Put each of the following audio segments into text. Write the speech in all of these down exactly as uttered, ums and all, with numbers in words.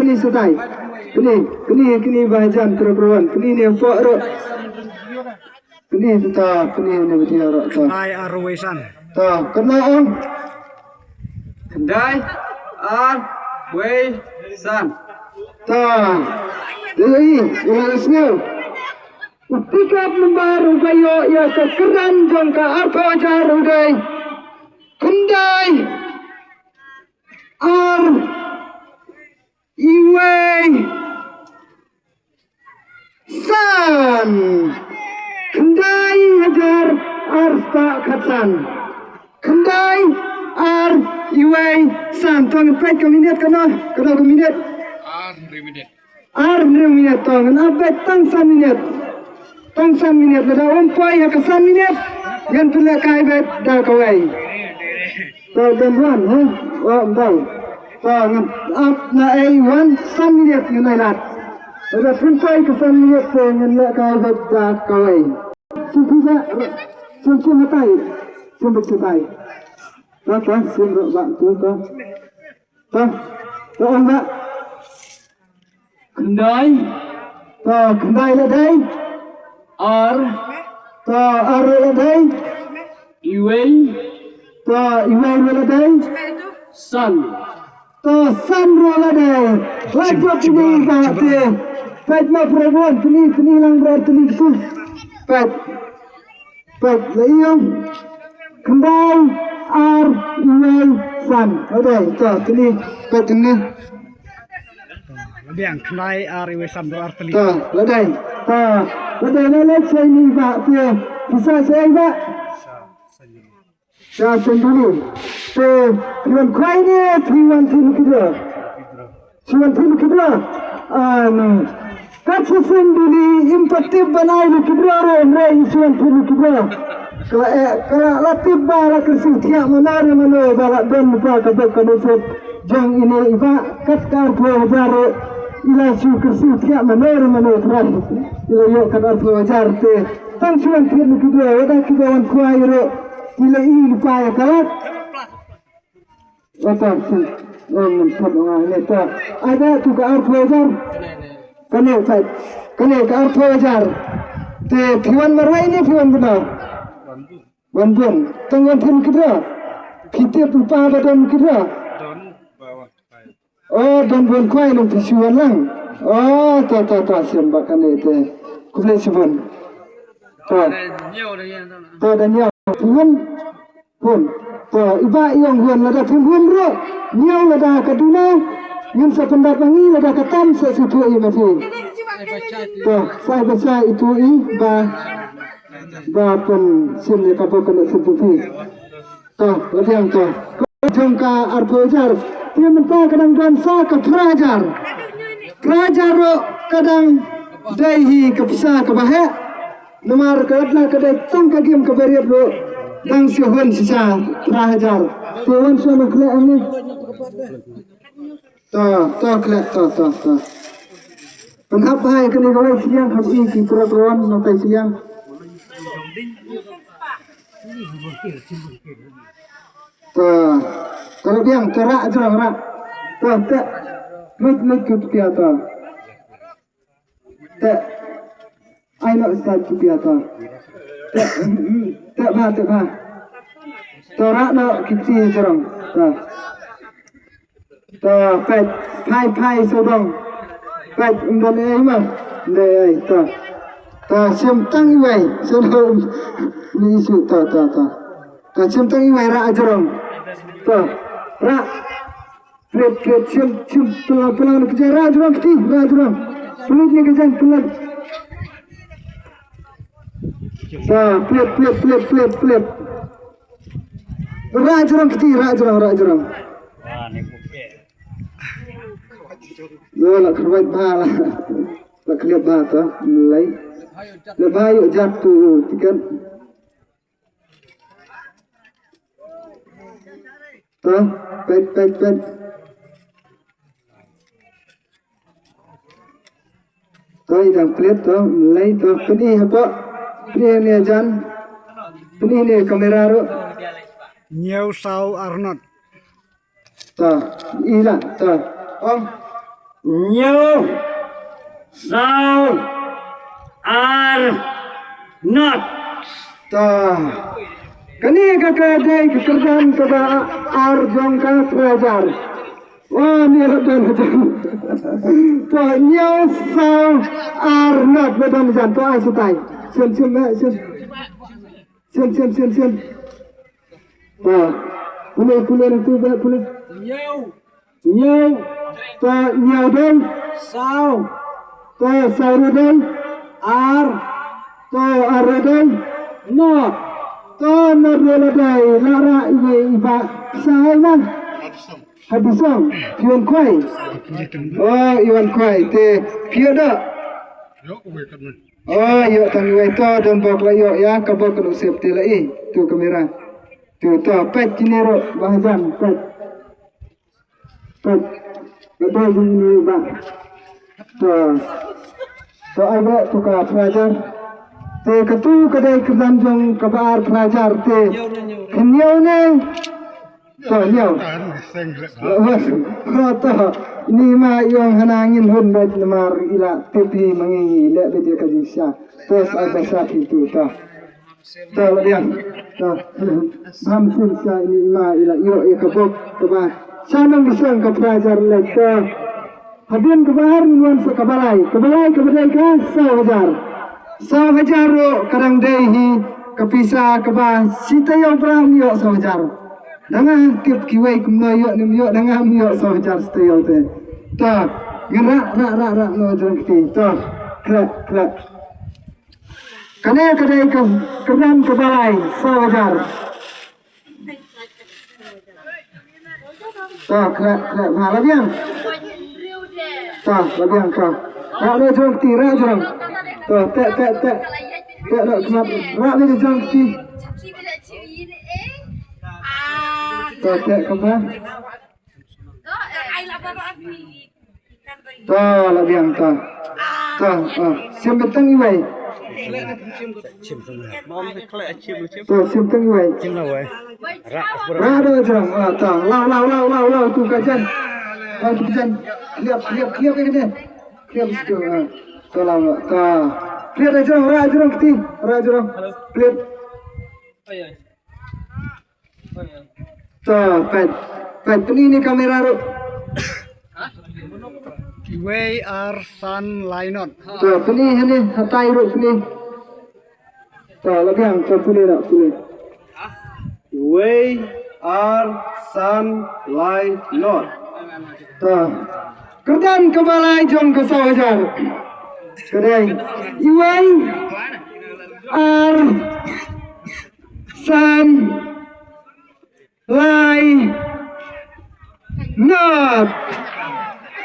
pyni shatai. Pyni, pyni, pyni ba hajan, para, para wan. Pyni ne pok ruh. Pyni ta, pyni ne ba thiah ruh ta. Ai, ar wei san. Ta, kynmaw ong. Khyndai, ar, wei, san. Ta. Dei, ïa la sngew. U pickup number uba ïoh ïa ka kyrdan jong ka arphew hajar u dei khyndai, ar, iwei, san. Khyndai hajar ar spah khatsan. Khyndai, ar, iwei, san. To ngin peit ka minit kano, kano ka minit. Ar hynriew minit. Ar hynriew minit to, ngan ap beit tang san minit. Tang san minit, lada um poi ha ka san minit, ngan pynlehkai beit da kawei. To, don wan, ha? Wa, um dei. To, ngan ap na ei wan, san minit ngan ai lad. Lada pynpoi ka san minit te ngan lehkai beit da kawei. Sim sim ba, sim sim hatai, sim beit hatai. To, to, sim ba, ba, tu, to. To, to, ong ba. Khyndai. To, khyndai la dei. Ar. To, ar la dei. Iwei. To, iwei la dei. San. To, san ruh la dei. La jop ïa i ba te. Peit ma para bun, pyni, pyni lang bro, pyni tu. Peit. Peit, la ïoh. Khyndai, ar, iwei, san. La dei, to, pyni. Peit hangne. Biang, khyndai, ar, iwei, san, dua, ar, tylli. To, la dei. To, la dei, la leit sa ïa i ba te. Pisa sa ïa i ba. Sa senduli. Te, phi wan khwai ne, phi wan phi lucky draw. Phi wan phi lucky draw. Ano. Kat sa senduli, im pat tip ban ai lucky draw re, re, phi wan phi lucky draw. Ka la, eh, ka la, la tip ba la kyrsiew thiah mano re mano, ba la don lypa ka bok ka bok jong ine i ba, kat ka arphew hajar re. Ila shu kyrsiew thiah mano re mano trai. Ila ïoh kat arphew hajar te. Tang shu wan thied na ki dua, wada ki dua wan khwai ruh. Ila i lypa ïa ka lad. Wata shu wan thied wan ne ta. Ada tu ka arphew hajar. Kane ka, kane ka arphew hajar. Te phi wan marwei ne phi wan bna. Wan bun. Tang wan phin kidra. Phi tip lypa ba don kidra. Oh, don bun khwai long phi shu wan lang. Oh, ta ta ta shem ba kane te. Khublei shibun. Ta. Ta da nyaw. Phi wan. Bun. Ta iba i ong wan lada phim wan ro. Nyaw lada ka duna. Ngin sa pyndap ngi lada ka tam sa situ i ma phi. Ta, sa ba sa itu i ba. Ba pynshim ïa ka bok ka leh symputhi. To, la biang to. Jong ka arphew hajar. Te mynta ka dang don sa ka phra hajar. Phra hajar ruh ka dang dei hi ka pisa kaba heh. Namar ka la ka dei tang ka game kaba riat ruh. Dang shu hun shisha phra hajar. Te wan shu ma khleh ani. To, to, khleh, to, to, to. Pynhap bha ïa kane kawei shiliang, hap i ki pro pro wan, nongtai shiliang. To, to, la biang, to, rah, jrong, rah. To, teh, lut, lut, lut, pia, to. Te. Ai noh start ki pia to. Te, te bha, te bha. To rah noh ki kti jrong. To. To peit, phai, phai sawdong. Peit, ym don ei ma. Ym don ei, to. To shim tang iwei. Sawdong. Ni isu, to, to, to. To shim tang iwei rah jrong. To. Rah. Plit, plit, shim, shim, pynlong, pynlong, ne ka jai, rah jrong kti, rah jrong. Plit ne ka jai, pynlong. Ta, plit, plit, plit, plit, plit. Rah jrong kti, rah jrong, rah jrong. Yo, la kyrwat bha la. La kyrwat bha ta, mulai. La bha ïoh jat tu, tiket. To, peit, peit, peit. To, i dang peit, to, mlei, to, pyni hapoh. Pyni ne jan. Pyni ne kamera ruh. Hynñiew saw ar not. To, i la, to. Ong. Hynñiew saw ar not. To. Kane ka ka dei ka kyrdan kaba ar jong ka phra hajar. Wa, ni la don hajar. To, hynñiew saw ar not la don hajar. To, ai sitai. Sim, sim, eh, sim. Sim, sim, sim, sim. To. Pule, pule, nanti ba pule. Hynñiew. Hynñiew. To, hynñiew dei. Saw. To, saw ruh dei. Ar. To, ar ruh dei. Not. To, not ruh la dei. La rah iwei i bah. Sa hai man. Hadisong. Phi wan khwai. Oh, i wan khwai. Te phi ïoh da. Oh, ïoh tang iwei to, don bok la ïoh ïa, ka bok ka nusip te la i. Tu kamera. Tu to, peit kine ruh, ba hajan, peit. Peit. Ba dei jong ine ba. To. To ai ba, tu ka phra hajar. Te katu ka dei kyrdan jong kaba ar phra hajar te. Hynñiew ne. To, hynñiew. Ho to. Ni ma i ong hana ngin hun beit namar i la tip hi ma ngi leh beit ïa ka jingshisha. To sa ai ba sa phi tu to. To la biang. To. Bam sim sa ini i ma i la ïoh ïa ka bok kaba. Sa nang bishong ka phra hajar leh to. Hadien kaba ar ngin wan sa kaba lai. Kaba lai kaba dei ka saw hajar. Saw hajar ruh ka dang dei hi ka pisa kaba shi taïew ba ym ïoh saw hajar. Da nga tip kiwei kumno ïoh ne ym ïoh, da nga ym ïoh saw hajar shi taïew te. Ta, ngin rah, rah, rah, rah noh jrong kti. Ta, khleh, khleh. Kane ka dei ka kyrdan kaba lai, saw hajar. To, khleh, khleh, ha, la biang. To, la biang, to. Rah noh jrong kti, rah jrong. To, teh, teh, teh. Teh noh khmat, rah noh jrong kti. To, teh, khmat. To, la biang to. To, oh, sim beit tang iwei. To, sim tang iwei. Rah da jrong, ah, to. Law, law, law, law, law, tu ka jan. Law tu ka jan. Kliap, kliap, kliap ïa kane. Kliap situ, ah. To, law, law, to. Kliap da jrong, rah jrong kti, rah jrong. Kliap. To, peit. Peit, pyni ïa ka kamera ruh. Iwei ar san lai not. To, pyni hangne, hatai ruh pyni. To, la biang, to, pule ruh, pule. Iwei ar san lai not. To. Kyrdan kaba lai jong ka saw hajar. Ka dei. Iwei ar san lai not.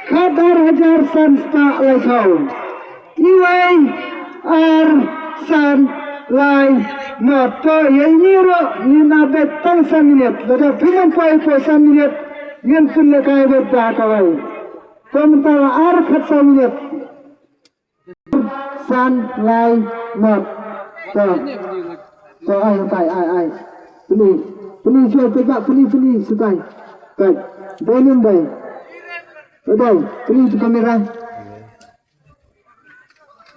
Khat ar hajar san spah lai saw. Iwei ar san lai not. To, ïa ine ruh ngin ïa beit tang san minit. Lada phim poi hapoh san minit ngin pynlehkai beit da kawei. To, mynta la ar khatsaw minit. San lai not. To. To, ai, ai, ai, ai. Pyni. Pyni shuwa, peit ba, pyni, pyni shuwa. Peit. Dei ne ym dei? Dei. Pyni tu kamera.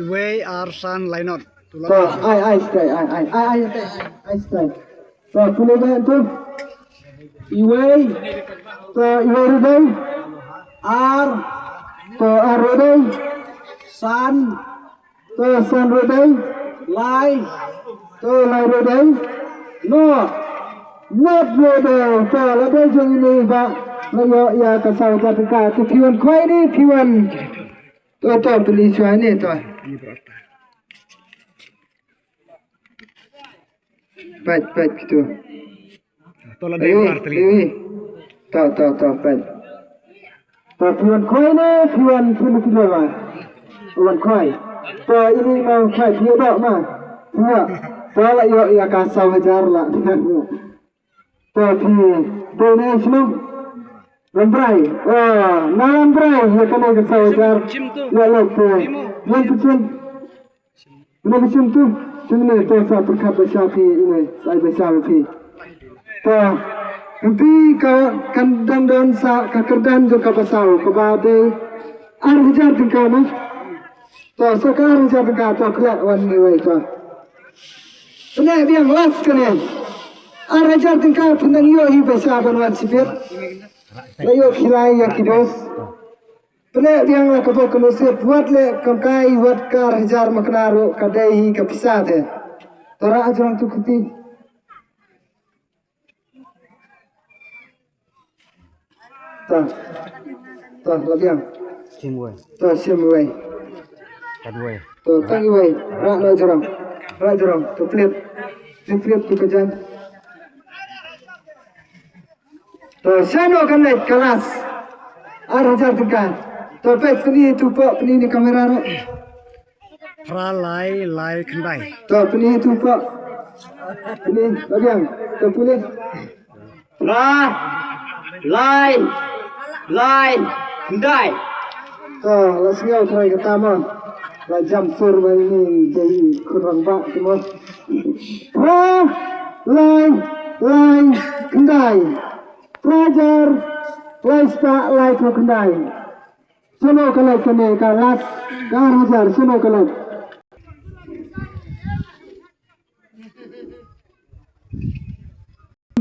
Iwei ar san lai not. To, ai, ai, shuwa, ai, ai, ai, ai, ai, shuwa. To, pule ba tu. Iwei. To, iwei ruh dei. Ar. To, ar ruh dei. San. To, san ruh dei. Lai. To, lai ruh dei. Not. Not ruh dei. To, la dei jong ine i bah. La ïoh ïa ka saw hajar tyngka. Te phi wan khwai ne phi wan. To, to, phi leit shuwa ne to. Peit, peit, kitu. To la dei mar tali. Ayo, ayo. To, to, to, peit. To, phi wan khwai ne, phi wan phi ne phi ne ma. Wan khwai. To, ine ma khwai, phi ïoh doh ma. Phi ïoh. To, la ïoh ïa ka saw hajar la. To, phi dei na shnong Lambrai. Oh, na Lambrai ïa kane ka saw hajar. Ïa lok te. Ïa pynshim. Ïa pynshim tu. Shim ne to sa pyrkhat ba sha phi ine. Sa ai ba sha phi. To, hynti ka kan dang don sa ka kyrdan jong ka basaw kaba dei ar hajar tyngka ma. To, sa ka ar hajar tyngka to khleh wan iwei to. Pyneh biang last kane. Ar hajar tyngka phin dang ïoh hi pisa ban wan shibit. La ïoh khilai ïa ki dos. Pyneh biang la ka bok ka nusip wat leh kam kai wat ka ar hajar ma kane ruh ka dei hi ka pisa te. To rah jrong tu kti. Ta. Ta, la biang. Shim wei. Ta, shim wei. Kat wei. Ta, tang wei. Rah noh jrong. Rah jrong. Ta, plit. Plit, plit, tu ka jan. Ta, shano kan leit ka last. Ar hajar tyngka. Ta, peit, pyni tu pok, pyni na kamera ruh. Phra lai lai khyndai. To, pyni tu pok. Pyni, la biang. To, pule. Phra lai lai khyndai. To, la sngew trai kata mo. La jam sur ba ini dei khun rangbah tu mo. Phra lai lai khyndai. Phra hajar lai spah laiphew khyndai. Shano ka leit kane ka last ka ar hajar, shano ka leit.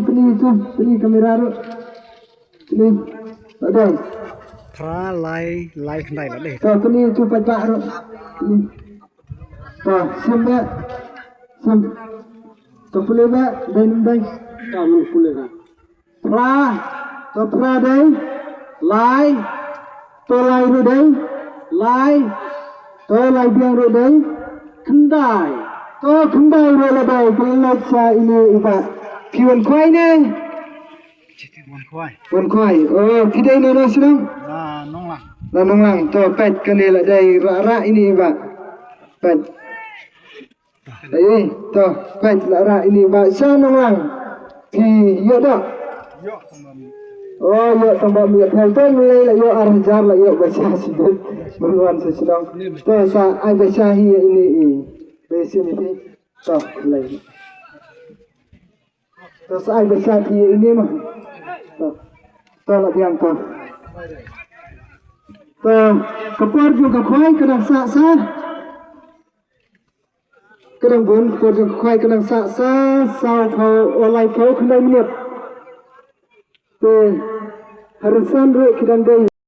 Pyni tu, pyni kamera ruh. Pyni. Ada. Phra lai lai khyndai la dei. To, pyni tu paidbah ruh. Pyni. To, shim ba. Shim. To, pule ba, dei ym dei. To, pule ba. Phra, to phra dei, lai, to lai ruh dei, lai, to lai biang ruh dei, khyndai, to khyndai ruh la dei, ka leit sha ine i bah. Phi wan khwai ne? Wan khwai. Wan khwai. Oh, phi dei na no shnong? Na Nonglang. Na Nonglang. To peit kane la dei rah rah ine i bah. Peit. Ai, to, peit la rah ine i bah sha Nonglang. Phi ïoh doh. Oh, ïoh tang ba miet hai to, ngi la ïoh ar hajar, la ïoh ba sha sibit. Bun wan sa shnong. To sa ai ba sha hi ïa ine i. Ba sha ine hi. To lei. To sa ai ba sha hi ïa ine ma. To. To la biang to. To ka por jong ka khwai ka dang sah sa. Ka dang bun, ka por jong ka khwai ka dang sah sa, saw phew, o lai phew khyndai minit. Te ha rynsan ruh ki dang dei.